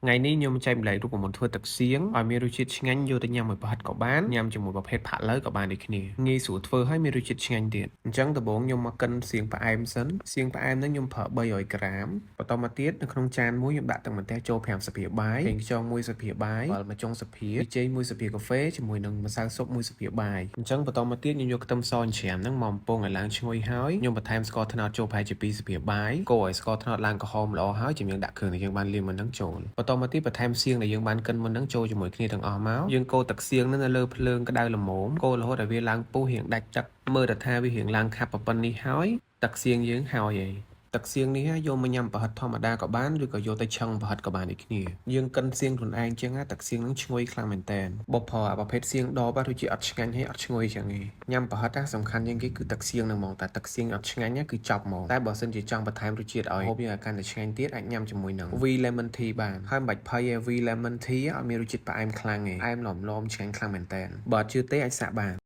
ថ្ងៃនេះខ្ញុំចែករំលែករូបមន្តធ្វើទឹកសៀងឲ្យមានរសជាតិឆ្ងាញ់យកទៅញ៉ាំមួយប្រហិតក៏បានញ៉ាំជាមួយប្រភេទផាក់ឡូវក៏បានដូចគ្នាងាយស្រួលធ្វើហើយមានរសជាតិឆ្ងាញ់ទៀតអញ្ចឹងដំបូងខ្ញុំមកកិនសៀងផ្អែមសិនសៀងផ្អែមហ្នឹងខ្ញុំប្រើ300ក្រាមបន្តមកទៀតនៅក្នុងចានមួយខ្ញុំដាក់ទឹកម្ទេសចូល5ស្លាបព្រាបាយប្រេងខ្យង1ស្លាបព្រាបាយអំបិលមួយចុងស្លាបព្រាចេក1ស្លាបព្រាកាហ្វេជាមួយនឹងម្សៅស៊ុប1ស្លាបព្រាបាយអញ្ចឹងបន្តមកទៀតខ្ញុំយកខ្ទឹមសចិញ្ច្រាំហ្នឹងមកបំពងឲ្យឡើងឈ្ងុយហើយខ្ញុំបន្ថែមស្ករត្នោតចូលប្រហែលជា2ស្លាបព្រាបាយកូរឲ្យស្ករត្នោតឡើងក្រហមល្អហើយជំយើងដាក់គ្រឿងដែលយើងបានលាយមុនហ្នឹងចូលបន្តមកទៀតបន្ថែមសៀងដែលយើងបានកិនមុនហ្នឹងចូលជាមួយគ្នាទាំងអស់មកយើងកូរទឹកសៀងហ្នឹងនៅលើភ្លើងក្តៅល្មមកូររហូតឲ្យវាឡើងពុះរៀងដាច់ទឹកមើលទៅថាវារៀងឡើងខាប់ប៉ុណ្នេះហើយទឹកសៀងយើងហើយហើយទឹកសៀងនេះយកមកញ៉ាំប្រហិតធម្មតាក៏បានឬក៏យកទៅឆឹងប្រហិតក៏បានដូចគ្នាយើងកិនសៀងខ្លួនឯងចឹងទឹកសៀងហ្នឹងឈ្ងុយខ្លាំងមែនតើបើប្រើអាប្រភេទសៀងដបដូចជាអត់ឆ្ងាញ់ហើយអត់ឈ្ងុយចឹងឯងញ៉ាំប្រហិតសំខាន់ជាងគេគឺទឹកសៀងហ្នឹងហ្មងតែទឹកសៀងអត់ឆ្ងាញ់គឺចប់ហ្មងតែបើសិនជាចង់បន្ថែមរសជាតិឲ្យហូបយើងឲ្យកាន់តែឆ្ងាញ់ទៀតអាចញ៉ាំជាមួយនឹង V lemon tea បានហើយមិនបាច់ភ័យទេ V lemon tea អត់មានរសជាតិផ្អែមខ្លាំងទេផ្អែមឡមៗឆ្ងាញ់ខ្លាំងមែនតើបើអត់ជឿទេអាចសាកបាន។